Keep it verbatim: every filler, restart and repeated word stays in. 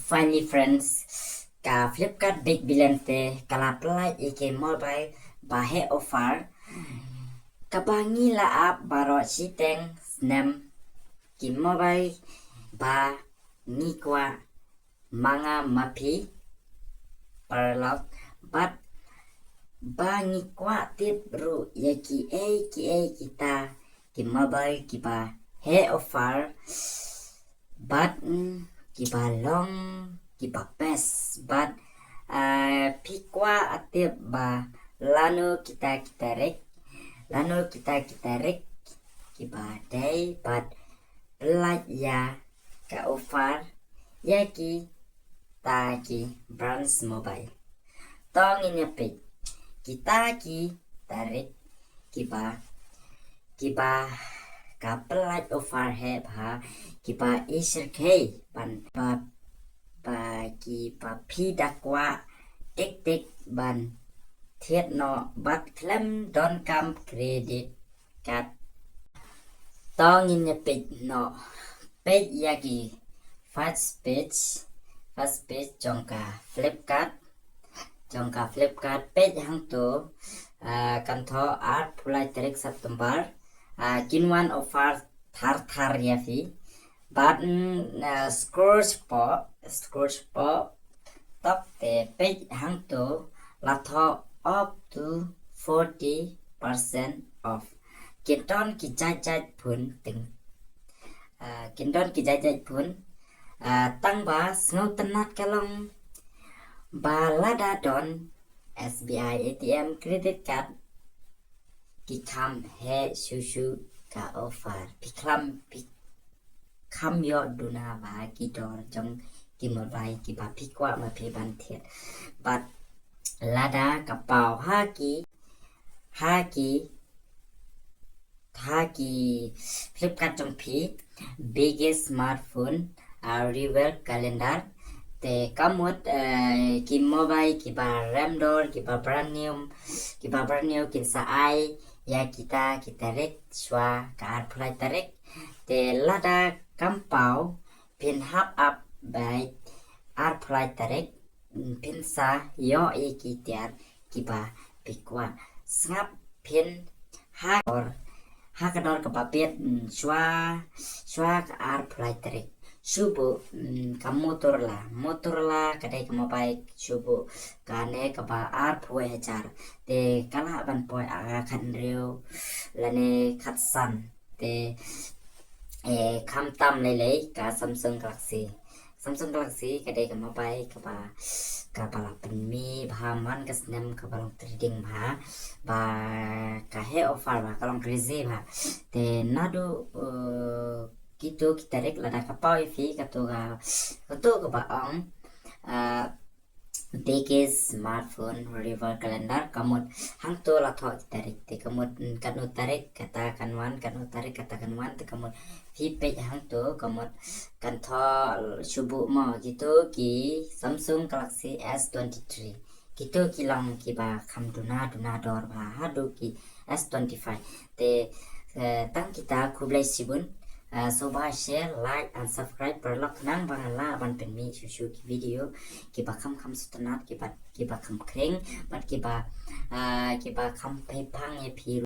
Finally friends, ka Flipkart Big Billion te ka la pyllait ïa ki mobile ba heh offer. Kaba ngi la ap baroh shiteng snem, ki mobile ba ngi kwah ma nga ma phi paralok, bad ba ngi kwah tip ruh ïa kiei kiei kita ki mobile kiba heh offer, bad, mm, kiba long kiba best, bad, ah, phi kwah tip ba lano kita ki tarik, lano kita ki tarik kiba dei bad pyllait ïa ka offer ïa kita ki brands mobile. To ngin ïa peit kita ki tarik kiba, kiba ka pyllait offer heh bha, kiba i shyrkhei ban ba, ba kiba phi da kwah tik tik ban thied noh bad khlem donkam credit card. To ngin ïa peit noh, peit ïa ki first page, first page jong ka Flipkart, jong ka Flipkart, peit hangto, ah, kan thoh arphew lai tarik September, ah, kin wan offer thar thar ïa phi. Bad, mm, ah, scroll shapoh, scroll shapoh, tok te peit hangto la thoh up to forty percent off. Kin don ki jait jait phone teng, ah, kin don ki jait jait phone. Ah, tang ba sngewtynnat ka long ba lada don S B I A T M credit card, ki kham heh shuh shuh ka offer. Phi kham, phi kham ïoh duna ba ki dor jong ki mobile kiba phi kwah ma phi ban thied. Bad lada ka paw ha ki, ha ki, ha ki Flipkart jong phi, biggest smartphone, ah, Rival Calendar, te ka mut, eh, ki mobile kiba rem dor, kiba brand new, kiba brand new kin sa ai ïa kita ki tarik shuwa ka arphew lai tarik. Te lada kam paw, phin hap ap bai arphew lai tarik, mm, phin sa ïoh ïa ki tiar kiba phi kwah. Sngap phin ha ka dor, ha ka dor kaba bit, mm, shuwa, shuwa ka arphew lai tarik. Shu buh, mm, ka Motorola, Motorola ka dei ka mobile shu buh kane kaba arphew wei hajar. Te ka lah ban poi ha ka khathynriew lane khatsan. Te, eh, khamtam lei lei ka Samsung Galaxy. Samsung Galaxy ka dei ka mobile kaba, kaba la pynmih bha man ka snem, kaba long trending bha, ba ka heh offer bha, ka long crazy bha. Te naduh, eh, kito ki tarik lada ka paw ïa phi kato ka, kato kaba ong, ah, biggest smartphone Rival Calendar, ka mut hangto la thoh ki tarik. Te ka mut, mm, katno tarik kata kan wan, katno tarik kata kan wan, te ka mut phi peit hangto, ka mut kan thoh shu buh mo kito ki Samsung Galaxy S twenty-three. Kito ki long kiba kham duna duna dor bha haduh ki S twenty-five. Te, eh, tang kita, khublei shibun. Ah, sngewbha share, like and subscribe paralok, khnang ba ngan lah ban pynmih shuh shuh ki video kiba kham kham sngewtynnat, kiba, kiba kham khring, bad kiba, ah, kiba kham pynpaw ïa phi.